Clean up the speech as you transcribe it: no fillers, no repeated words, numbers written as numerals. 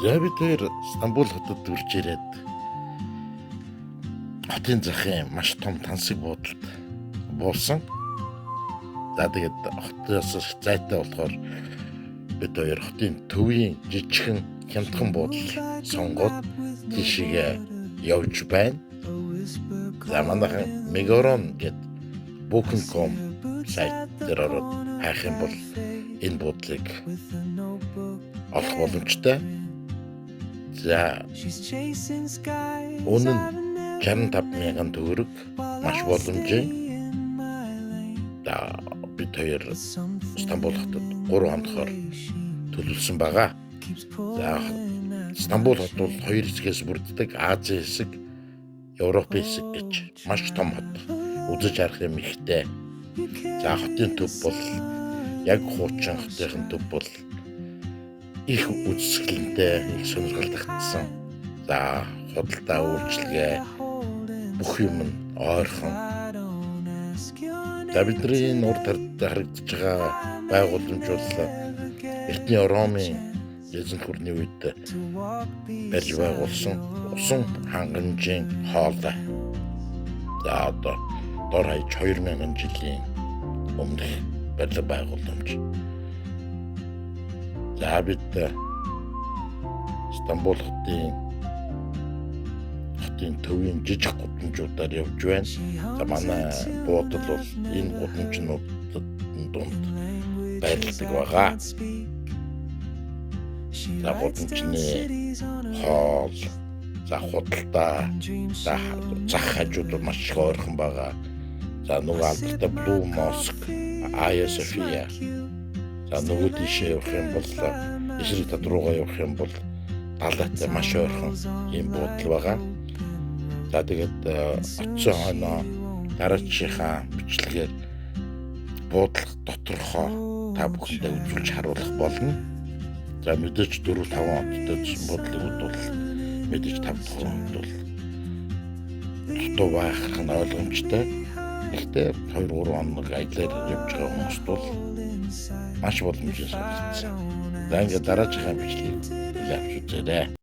За, бид хоёр Стамбул хотод үрж ирээд хотын захын маш том тансаг буудалд буусан. За, тэгээд хотоос зайтай болохоор бид хоёр хотын төвийн жижигхэн хямдхан буудал сонгоод тийшээгээ явж байна. За, манайхан Megaron гэд Booking.com сайт дээр ороод хайх юм бол энэ буудлыг олох боломжтой. За, үнэ нь 65 мянган төгрөг, маш боломжийн. За, бид хоёр Стамбул хотод 3 хоногоор төлөвлөсөн байгаа. За, Стамбул хот бол хоёр хэсгээс бүрддэг: Азийн хэсэг, Европын хэсэг гэж, маш том хот. Үзэж харах юм ихтэй. За, хотын төв бол яг хуучин хотын төв бол их үзэсгэлэнтэй, их сонирхол татсан. За, худалдаа үйлчилгээ, бүх юм нь ойрхон. За, бидний энэ урд харагдаж байгаа байгууламж бол эртний Ромын эзэнт гүрний үед барьж байгуулсан усан хангамжийн хоолой. За, одоо дор хаяж 2000 жилийн өмнөх барилга байгууламж. За, бид Стамбул хотын төвийн жижиг гудамжуудаар явж байна. За, манай буудал бол энэ гудамжнуудад дунд байрладаг байгаа. За, гудамжны хоол, за, худалдаа, за, зах хажууд маш их ойрхон байгаа. За, нөгөө алдартай Blue Mosque, Hagia Sophia. За, нөгөө тийшээ явах юм бол, эсрэг тал руугаа явах юм бол далайтай маш ойрхон ийм буудал байгаа. За, тэгээд очсон хойноо дараачихаа бичлэгээр буудал доторхоо та бүхэндээ үзүүлж харуулах болно. За, мэдээж 4 5 хоттой буудлыг бол мэдээж 5 дахь хот бол дутуу байх нь ойлгомжтой. Гэхдээ 2 3 хоног аялаар явж байгаа хүмүүст бол маш боломжтой санагдсан. За, ингээд дараачихаа бичлэгийг авч үзээрэй.